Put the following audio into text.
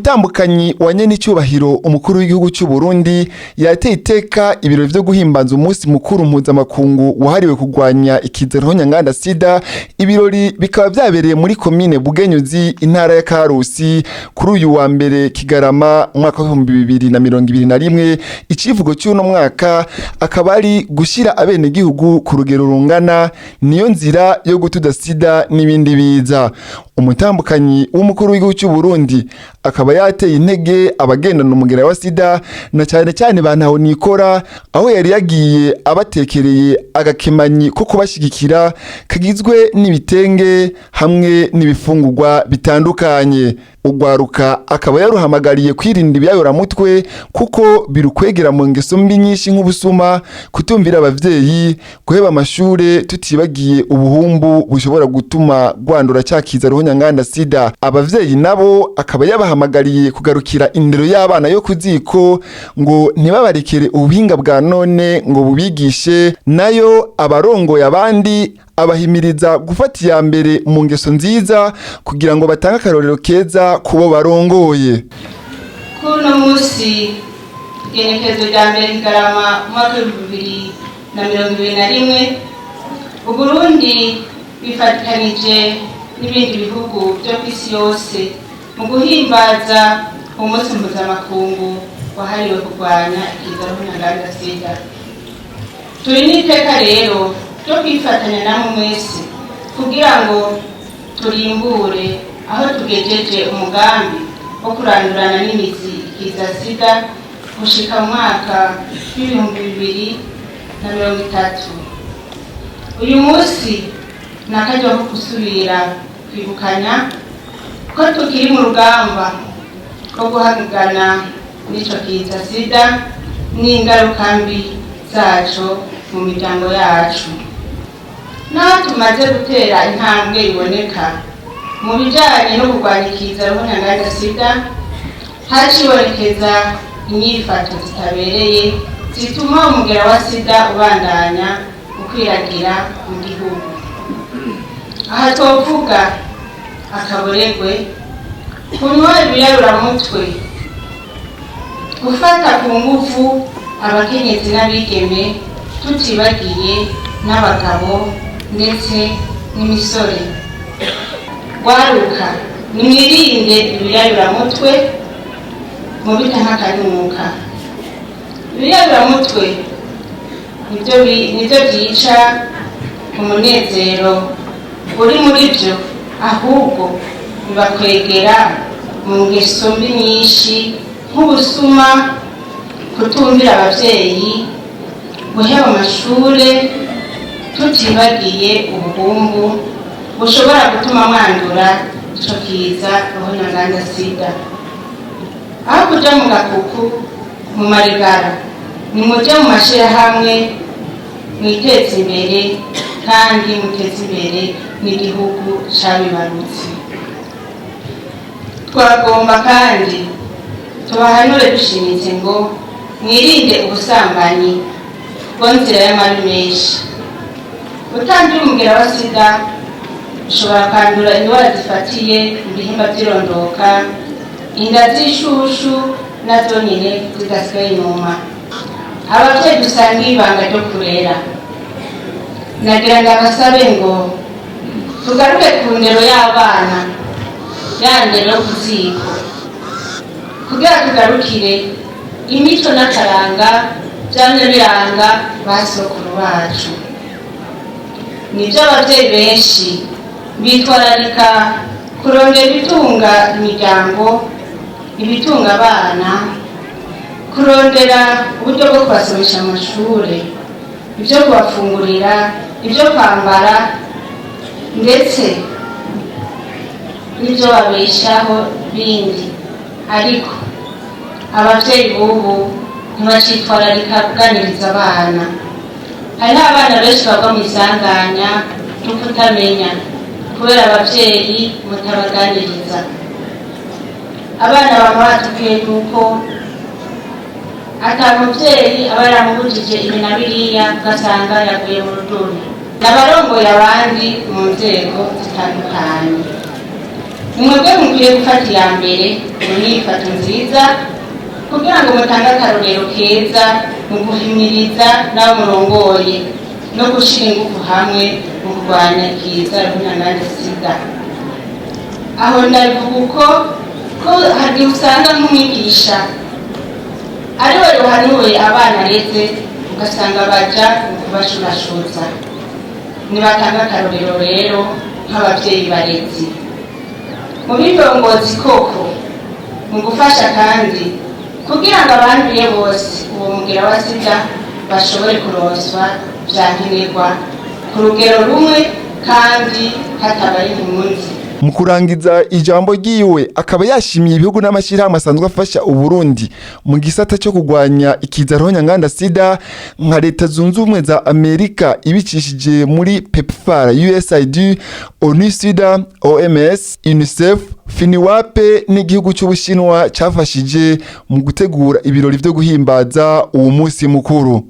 Umutambukanyi wa nyenicubahiro umukuru w'igihugu cy'u Burundi yateye iteka ibirori vyo guhimbaza umunsi mukuru mpuzamakungu wahariwe kurwanya ikiza ruhonyanganda sida. Ibirori bikaba vyabereye muri komine Bugenyuzi, intara ya Karusi, kuri uyu wa mbere Kigarama umwaka wa 2021. Icivugo cy'uno mwaka akaba ari gushyira abenegihugu ku rugero rungana, niyo nzira yo gutuza sida n'ibindi biza. Umutambukanyi w'umukuru w'igihugu cy'u Burundi akaba yateye intege abagendana umugera wa sida, na cyane cyane ba ntahonikora, aho yari yagiye abatekereye agakemanyi ko kubashyigikira kagizwe n'ibitenge hamwe n'ibifungurwa bitandukanye. Ugwaruka akaba yaruhamagariye kwirinda ibiyayuramutwe, kuko birukwegera mu ngeso mbi nyinshi nk'ubusuma, kutumvira abavyeyi, guheba amashure, tutibagiye ubuhumbu bushobora gutuma rwandura cya kiza ruhonyanganda sida. Abavyeyi nabo akaba yabahamagariye kugarukira indero y'abana yo kuziko, ngo ntibabarekere ubuhinga bwa none ngo bubigishe. Nayo abarongoye abandi abahimiriza gufata iya mbere mu ngeso nziza kugira ngo batange akarorero keza kubo barongoye. Kuri uno munsi, igenekerezo rya mbere Kigarama umwaka wa 2021, Uburundi bifatikanije n'ibindi bihugu byo ku isi yose mu guhimbaza umunsi mpuzamakungu wahariwe kurwanya ikiza ruhonyanganda sida. Turi n'iteka rero ryo kwifatanya namwe mwese kugira ngo turimbure aho tugejeje umugambi wo kurandurana n'imizi ikiza sida gushika mu mwaka wa 2030. Uyu munsi ni akaryo ko gusubira kwibukanya ko tukiri mu rugamba rwo guhangana n'ico kiza sida n'ingaruka mbi zaco mu miryango yacu. Naho tumaze gutera intambwe iboneka mu bijanye no kurwanya ikiza ruhonyanganda sida, hacibonekeza inyifato zitabereye zituma umugera wa sida ubandanya ukwiragira mu gihugu. Aha twovuga akaboregwe, kunywa ibiyayuramutwe, gufata ku nguvu abakenyezi n'abigeme, tutibagiye n'abagabo ndetse n'imisore. Rwaruka, nimwirinde ibiyayuramutwe mubite nk'akanuka. Ibiyayuramutwe nibyo byica umunezero uri muri byo, ahubwo bibakwegera mu ngeso mbi nyinshi nk'ubusuma, kutumvira abavyeyi, guheba amashure, tutibagiye ubuhumbu bushobora gutuma mwandura ico kiza ruhonyanganda sida. Aho kuja mu gakuku, mu marigara, nimuje mu mashirahamwe, mwiteze imbere kandi muteze imbere n'igihugu cabibarutse. Twagomba kandi tubahanure dushimitse ngo mwirinde ubusambanyi bwo nzira y'amabi menshi. Utanduye umugera wa sida ushobora kwandura indwara zifatiye mu bihimba vy'irondoka, inda z'ishushu nazo nyine zidasigaye inyuma. Abavyeyi dusanga ibanga ryo kurera, nagira ngo abasabe ngo tugaruke ku ndero y'abana, ya ndero yo ku ziko, kugira tugarukire imico n'akaranga vyamye biranga ba sokuru bacu. Nibyo, abavyeyi benshi bitwararika kurondera ibitunga imiryango, ibitunga abana, kurondera uburyo bwo kubasomesha amashure, ibyo kubafungurira, ibyo kwambara, ndetse n'ibyo babeshaho bindi. Ariko abavyeyi b'ubu ntibacitwararika kuganiriza abana. Hariho abana benshi bagwa mu isanganya ryo kutamenya kubera abavyeyi mutabaganiriza. Abana baba batubwiye yuko ata muvyeyi aba yaramubujije ibi na biriya, ugasanga yaguye mu ruduri. N'abarongoye abandi mu nzego zitandukanye, Ni mwebwe mukwiye gufata iya mbere mu myifato nziza kugira ngo mutange akarorero keza mu guhimiriza n'abo murongoye no gushyira ingufu hamwe mu kurwanya ikiza ruhonyanganda sida. Aho ndabivuga uko ko hari usanga nk'umwigisha ariwe ruhanuye abana areze, ugasanga baja mu kubashurashuza. Nibatanga akarorero rero nk'ababyeyi barezi mu bindongozi koko mu gufasha kandi kugira ngo abanduye bose uwo mugera wa sida bashobore kuronswa vya nkenerwa ku rugero rumwe kandi hatabaye impunzi. Mu kurangiza ijambo ryiwe, akaba yashimiye ibihugu n'amashyirahamwe asanzwe afasha Uburundi mu gisata cyo kurwanya ikiza ruhonyanganda sida, nka Leta Zunze Ubumwe za Amerika ibicishije muri PEPFAR, USAID, ONU SIDA, OMS, UNICEF, FINIWAPE n'igihugu cy'Ubushinwa cyafashije mu gutegura ibirori vyo guhimbaza uwo munsi mukuru.